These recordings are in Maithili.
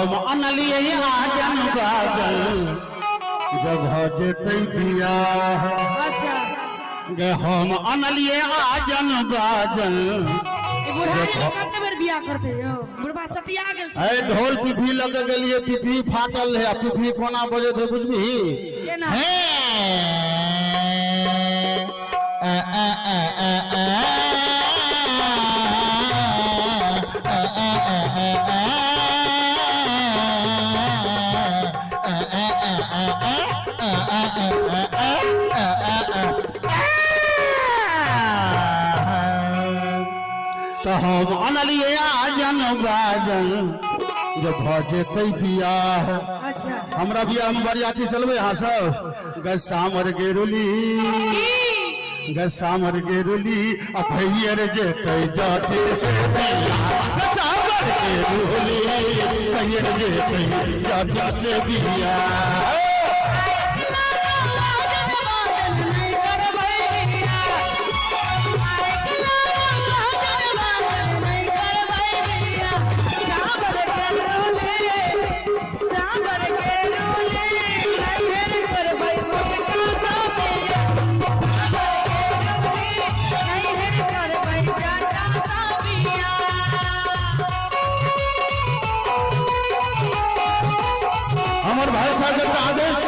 हम अनलियै आजन बाजन जब भऽ जेतै बियाह। अच्छा। गे हम अनलियै आजन बाजन। ई बुढ़ा जे कते बेर बियाह करतै यौ, बुढ़बा सतिया गेल छै। ए ढोल पिपही लऽ के गेलियै, पिपही फाटल रहै आ पिपही कोना बजैत रहै बुझबिही? केना? हे ए ए ए ए ए तऽ हम अनलियै आजन बाजन जे भऽ जेतै बियाह। अच्छा। हमरा बियाह में बरियाती चलबै अहाँ सब? गै सामर गेरुली, गै सामर गेरुली आ भैयर जेतै जटिन से बियाह। गै सामर गेरुली भैयर जेतै जटिन से बियाह। हमर भाई साहब के आदेश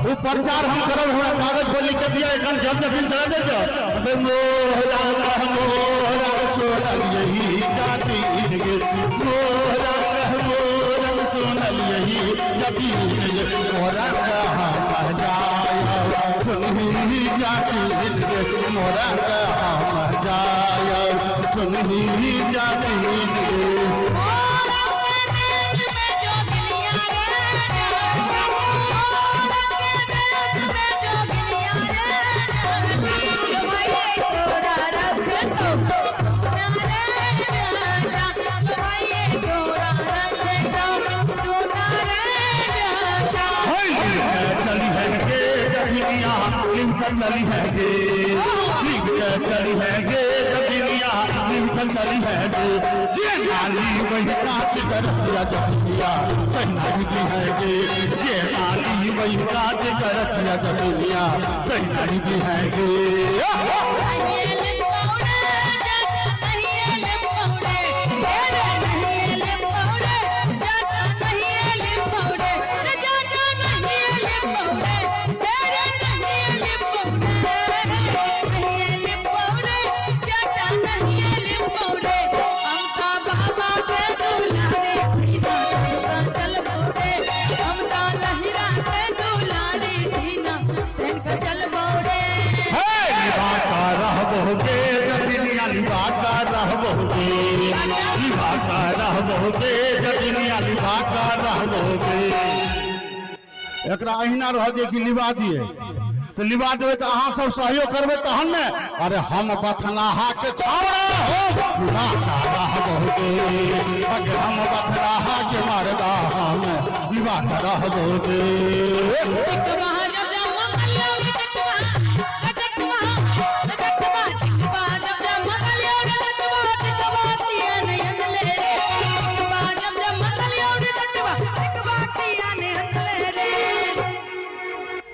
ओ प्रचार हम करब, हमरा कागज पर लिख के दिया, एखन जब जखन चला दे जाओ। बे मोरा कह मोरा सोनल यही जाति गे, मोरा कह मोरा सोनल यही जाति गे, मोरा कह हम जाय सुनही जाति गे, मोरा कह हम जाय सुनही जाति गे। चली है गे जगिनिया लिमका चली है गे, लिमका चली है गे जगिनिया लिमका चली है गे, जे नाली वही काच करतिया जगिनिया कहना भी है गे, जे नाली वही काच करतिया जगिनिया कहना भी है गे। रहबोगे जतिनिया निभाता रहबोगे, निभाता रहबोगे जतिनिया निभाता रहबोगे। एकरा अहिना रह दिए कि लिबा दिए? तऽ लिबा देबै तऽ अहाँ सब सहयोग करबै तहन ने। अरे हम बथनाहा के छौड़ा हो निभाता रहबोगे, अरे हम बथनाहा के मरदा हम निभाता रहबोगे।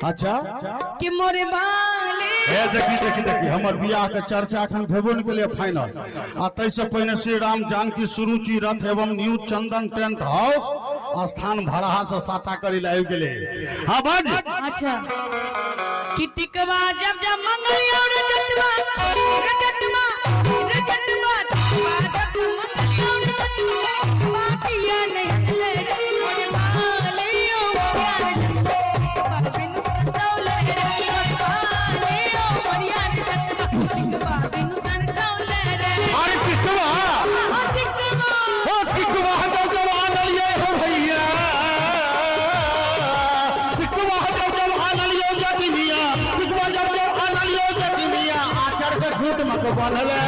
अच्छा कि मोरे बाले हे देखी देखी देखी, हमर बियाह के चर्चा एखन भेबो नहि केलियै फाइनल, आ ताहिसँ पहिने श्री राम जानकी सुरुचि रथ एवं न्यू चंदन टेंट हाउस स्थान भराहा से साटा करी लए आबि गेलै। हाँ बाज। अच्छा कि टिकवा जब जब मंगलियो रे जटवा रे जटवा रे जटवा, टिकवा जब जब मंगलियो रे जटवा, बातिया नहीं ले रे मोरे बालियो प्यार जटवा, टिकवा बिनु सौले रे मोरे बालियो मोरिया रे जटवा, टिकवा बिनु सौले रे। अरे टिकवा, हाँ टिकवा, ओ टिकवा जब जब आनलियै हो भैया, टिकवा जब जब आनलियै जतिनिया, टिकवा जब जब आनलियै जतिनिया, आचर के खूट में के बनले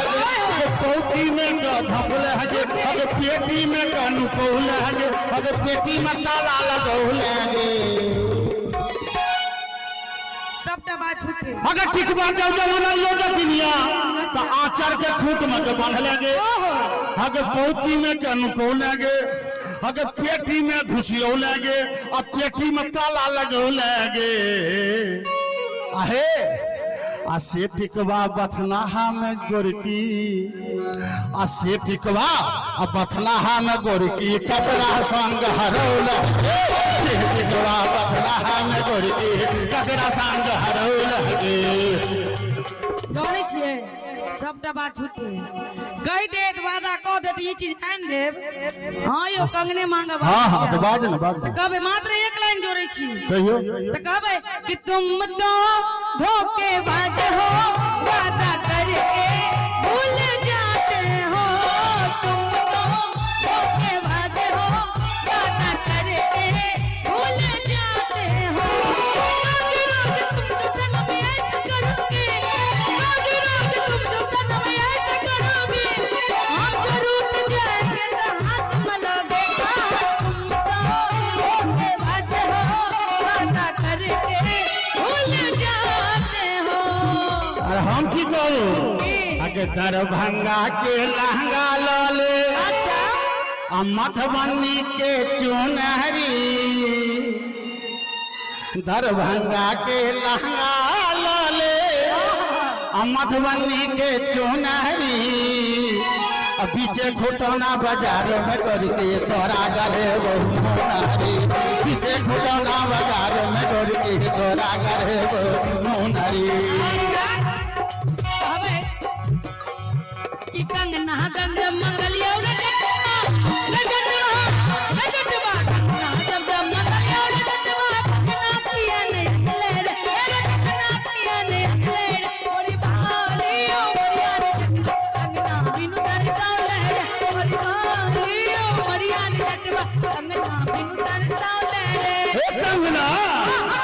जे पौटी में के धपले है जे, अगे पेटी में के नुकौले है जे, अगे पेटी में ताला लगौले है जे। सबटा बात झूठे। अगर टिकवा जब जब आनलियै जतिनिया तऽ आचर के खूट में के बनले गे, अगे पौती में के नुकौले गे, अगर पेटी में घुसियो लगे आ पेटी में ताला लगो लगे। आहे आ से टिकवा बथनाहा में गोरकी, आ से टिकवा आ बथनाहा में गोरकी कपड़ा संग हरौल। से टिकवा बथनाहा में गोरकी कपड़ा संग हरौल गे। जानै छियै सबटा बात झूठे कहि देत, वादा कह देत ई चीज आनि देब। हाँ यो कंगने मांगब। हाँ हाँ तो बाज ना, बाज ना। कहबै मात्र एक लाइन जोड़ै छी। कहियो। तो कहबै कि तुम तो धोखेबाज हो, वादा करके भूल जाते हो। तुम तो धोखेबाज हो, वादा करके भूल जाते हो। रोज रोज तुम तो सनम ऐसा करोगे, रोज रोज तुम तो सनम ऐसा करोगे, हम जो रूठ जाएंगे तो हाथ मलोगे। तुम तो धोखेबाज हो, वादा करके भूल जाते हो। अरे हम की कहू? की? अगे दरभंगा के लहंगा ल ले। अच्छा। आ मधुबनी के चुनरी, दरभंगा के लहंगा ल ले आ मधुबनी के चुनरी, आ बीचे खुटौना बाजार में करके तोरा गरे मुनारी। बीचे खुटौना बाजार में करके तोरा गरे मुनारी। अच्छा कहबै कि कंगना गंग मंगलियो रजतवा, रजतवा, रजतवा, कंगना गंग मंगलियो रजतवा, कंगना किया ने अकले रे, रजतना किया ने अकले रे, मोरी भालियो मरिया रे जटवा, कंगना बिनु तरसावले रे, मोरी भालियो मरिया रे जटवा, कंगना बिनु तरसावले रे। हे कंगना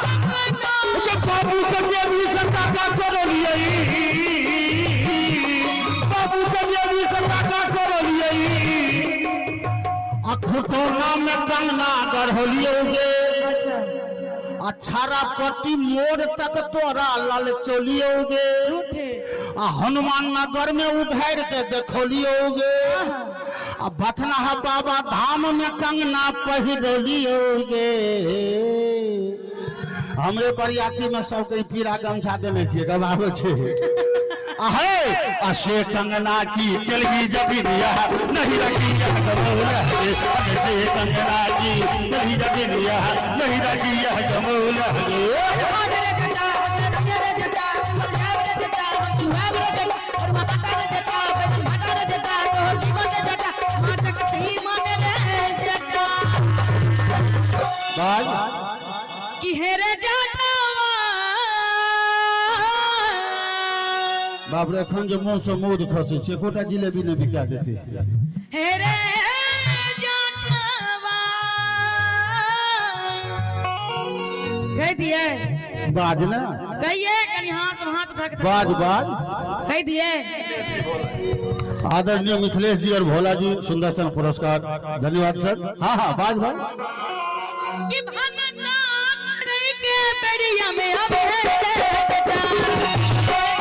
कंगना के बाबू के जेबी से टाका चोरलियै, बाबू के जेबी से टाका चोरलियै, आ खुटौना में कंगना गढ़लियौ गे। अच्छा। आ छारा पट्टी मोड़ तक तोरा लाल चलियौ गे। झूठे। आ हनुमान नगर में उघारि के देखलियौ गे। आ बथनाहा बाबा धाम में कंगना पहिरलियौ गे। हमरे बरियाती में सबके पीरा गमछा देने छियै, गवाहो छै। आहे आ से कंगना की केलही जबिनिया नहीं रखी यह गमौला रे। से कंगना की केलही जबिनिया नहीं रखी यह गमौला रे। बाज। कि हेरे जटावा। बाप रे, एखन जे मुँह से मौध खसै छै, एकोटा जिलेबी नहि बिका देतै। हेरे जटावा कह दिए। बाज ना। कहिए कनी हाथ हाथ उठा के। बाज बाज। कह दिए। आदरणीय मिथिलेश जी और भोला जी, सुंदर सन पुरस्कार, धन्यवाद सर। हाँ हाँ बाज भाई। कि भनसा करे के बेड़िया में अब है जटा,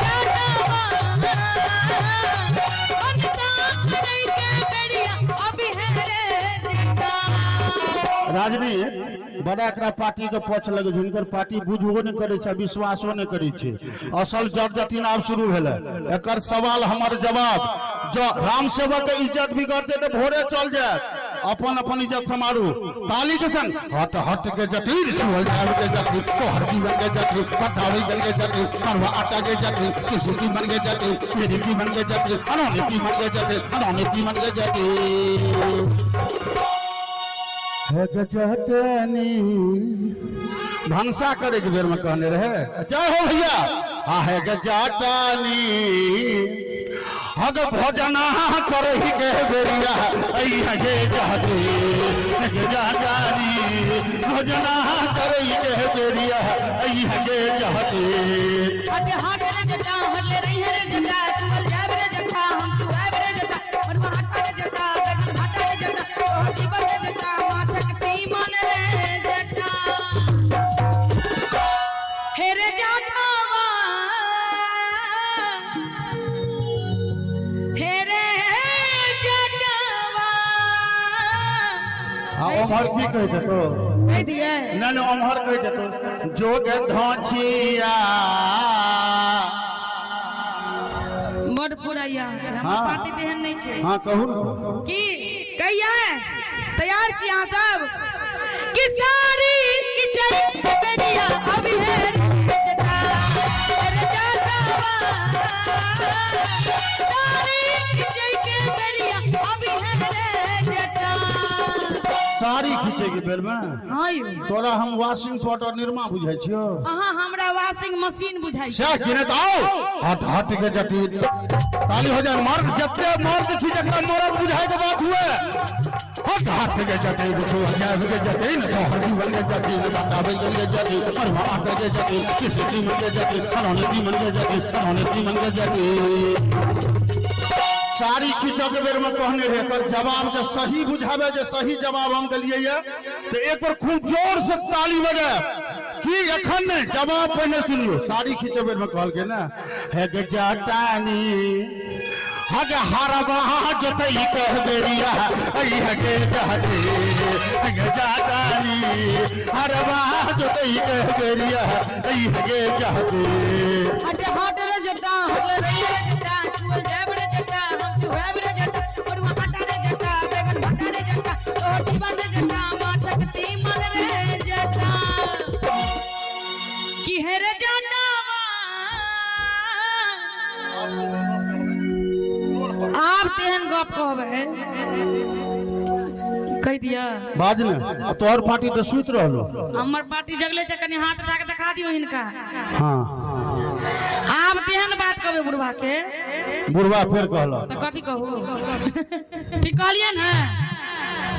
जटावा। भनसा करे के बेड़िया अब है रे जटा। राजनी बड़ा एकरा पार्टी के पक्ष लगे छै, हुनकर पार्टी बुझबो नहि करै छै, विश्वासो नहि करै छै। असल जट जटिन आब शुरू भेलै। एकर सवाल हमर जवाब, जँ राम सेवक के इज्जत बिगड़तै तऽ भोरे चल जायत। अपन अपन इज्जत समारू ताली के संग। हट हट के जटिन छुअल जाब के जटिन, तोहर जीवन के जटिन, पटावी जल के जटिन, मरुआ आटा के जटिन, किसी की बन के जटिन, मेरी की बन के जटिन, अनहोनी की बन के जटिन, अनहोनी की बन के जटिन। हे जटनी भनसा करे के बेर में कहने रहे। जय हो भैया। आहे जटनी हग भोजना करही के बेरिया अइहा गे जहती जटनी, भोजना करही के बेरिया अइहा गे जहती। हट हट रे जटा, हट रही रे जटा, चुअल जाब रे जटा, हम चुआब रे जटा, मरुआ आटा रे जटा, बैगन भाटा रे जटा, तोहर जीवन रे जटा, माछक तीमन रे जटा। हे रे जटावा, हे रे जटावा। की कहि देतो? कहि दिए। नहि नहि, ओम्हर कहि देतो, जोग धोछिया। बड पुरैया हमर। हाँ। पार्टी तेहन नहि छै। हाँ, कहू ने। की कहिए, तैयार छी अहाँ सब? कि सारी किचन बेरिया अभी है जटा रे जटावा, सारी किचन के बेरिया अभी है रे जटा। साड़ी खींचे के बेर में? हाँ यौ। तोरा हम वॉशिंग पाउडर निरमा बुझाइ छियौ? अहाँ हमरा वॉशिंग मशीन बुझाइ छी। सएह कि नहि? तऽ आउ, हट हट के जटिन, ताली हो जाए। मर्द जते मर्द छी, जकरा मर्द बुझाइ के बात हुए, हट हट के जटिन, छो जाय के जटिन, तोहर जीवन के जटिन, बताबै के जटिन, मरवा आटे के जटिन, किसी तीमन के जटिन, फलाने तीमन के जटिन, फलाने तीमन के जटिन। साड़ी खींचऽ के बेर में कहने रहे, एकर जवाब जे सही बुझावे, जे सही जवाब हम देलियै ये, तऽ एक बार खूब जोर से ताली बजाय कि एखन नहि, जवाब पहिने सुनियौ। साड़ी खींचऽ बेर में कहलकै ने, हे गे जटानी, हग हरबा जोतई कह बेरिया ऐ हगे जहटे, हे जटानी, हरबा जोतई कह बेरिया ऐ हगे जहटे। हट हट रे जटा, हट रे जटा, चुअल जाब रे जटा, हम चुहाब रे जटा, पड़ुआ आटा रे जटा, बैगन भटा रे जटा, तोहर जीवन रे जटा, माछक तीमन रे जटा, की हे रे जटावा। आब तेहन गप कहबै, कहि दिया। बाज ने, आ तोहर पार्टी तऽ सुति रहलो। हमर पार्टी जगले छै, कनि हाथ उठा के देखा दियौ हिनका। हाँ। आब तेहन बात कहबै बुढ़वा के। बुढ़वा फेर कहलक। तऽ कथी कहू? ठीक कहलियै ने?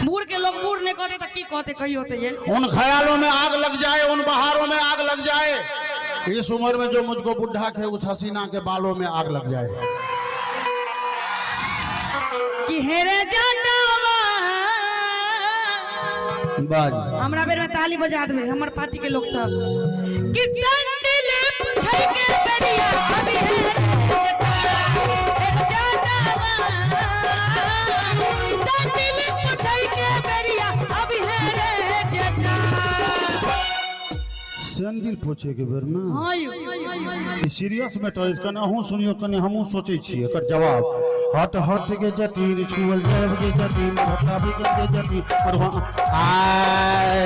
बूढ़ के लोग बूढ़ नहीं कहते तऽ की कहते, कहियो तऽ ये। उन ख्यालों में आग लग जाए, उन बहारों में आग लग जाए, इस उम्र में जो मुझको बुढ़ा के उस हसीना के बालों में आग लग जाए। कि हेरे जटावा। बाज। हमरा बेर में ताली बजा देबै हमर पार्टी के लोग सब, कि सैंडल पूछै के बेरिया अभी हे रे जटा, हे जटावा, सैंडल पूछै के बेरिया अभी हे रे जटा। सैंडल पोछे के बेर में? हाँ यौ। ई सीरियस मैटर अछि, कने अहूँ सुनियो, कने हमहूँ सोचै छी एकर जवाब। हट हट के जटिन, छुअल जाब के जटिन, घटाबे के जटिन, और वहाँ आय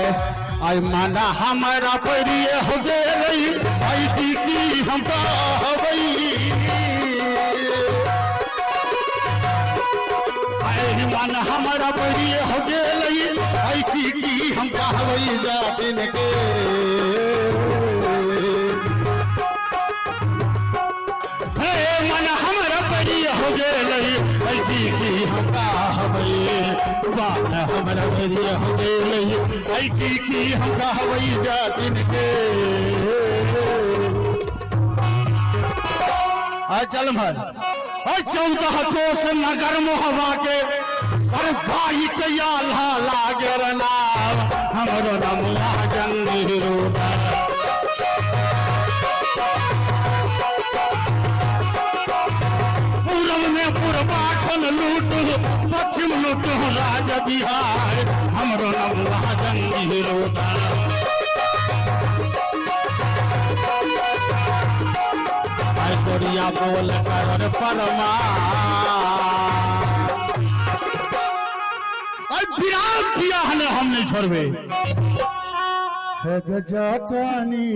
आय माना हमारा परिये हो गेलै, आई की की हम कहबै, आय मन हमारा परिये हो गेलै, आई की की हम कहबै जटिन के, हे मन हमरा बड़ी हो गेलै, ऐ की की हम कहबै, बात हमरा बड़ी हो गेलै, ऐ की की हम कहबै जटिन के। आ चल भर, अरे 14 कोस नगर मोहबा के, अरे भाई के आल्हा लागे रे नाम, हमरो नमुआ जंगी रोदा। पूरब में पूर्वाखन लूटू, पश्चिम लूटू राज बिहार, हमरो नमुआ जंगी रोदा। आय कोरिया बोल कर परमा, आय विराम बियाह ने हम नहीं छोड़बे हे गजाटानी।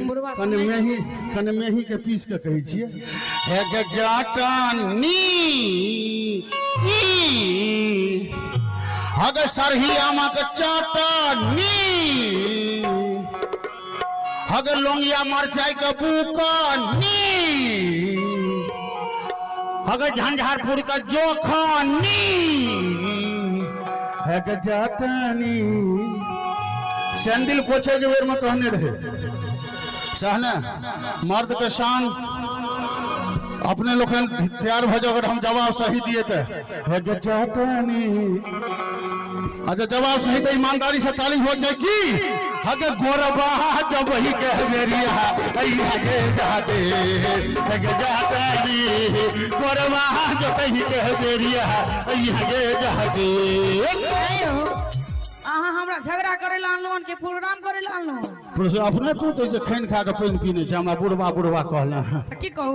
बुढ़वा। कने मेही, कने मेही के पीस के कहै छियै, हे गजाटानी, ई हग सरही आमा के चाटनी, हग लोंगिया मरचाई के बुकनी, हग झंझारपुर के जोखनी, हे गजाटानी। सैंडल पोछे के बेर में कहने रहे सहने, मर्द के शान अपने लोगन तैयार भ जाओ अगर हम जवाब सही दिए तो। हे गजाटानी, अच्छा जवाब सही तो ईमानदारी से ताली हो जाए की हगे गोरबा जब ही कह बेरिया ऐ हगे जाते, हे गजाटानी, गोरबा जब ही कह बेरिया ऐ हगे जाते। आयो, अहाँ अहाँ हमरा झगड़ा करे ला अनलहुँ हन कि प्रोग्राम करे ला अनलहुँ हन? पुरुष अपने तू तऽ जे खैन खा कऽ पानि पीने छै, हमरा बुढ़बा बुढ़बा कहले हँ। तऽ की कहू?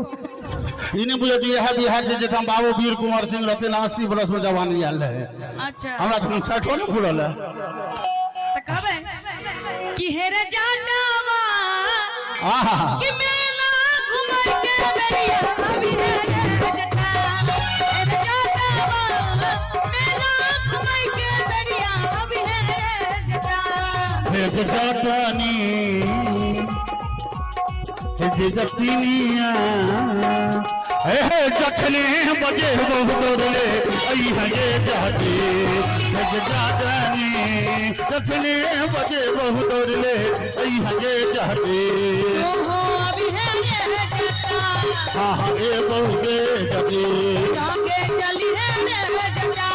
ई नहि बुझै छी इएह बिहार छै जठाम बाबू वीर कुंवर सिंह रहथिन, 80 बरस में जवानी आयल रहे। अच्छा। हमरा तखन 60 नहि पूरल है। तऽ कहबै कि हे रे जाटावा, आहा, कि मेला घुमै के बेरिया अभी हे रे जटा, हे रे जाटावा, मेला घुमै के बेरिया अभी हे रे जटा। हे जटानी, हे जे जतिनिया, हे हे जखने बजे बहुत रे ऐ हे जाते, हे जे जाटानी, जखने बजे बहुत रे ऐ हे जाते। ओहो अभी हे रे जटा। आहा, ए बहु जाते। जाके चली हे रे जटा।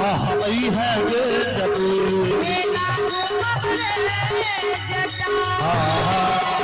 आहा, ऐ है गे जाते। मेला घुमब रे जटा। आहा।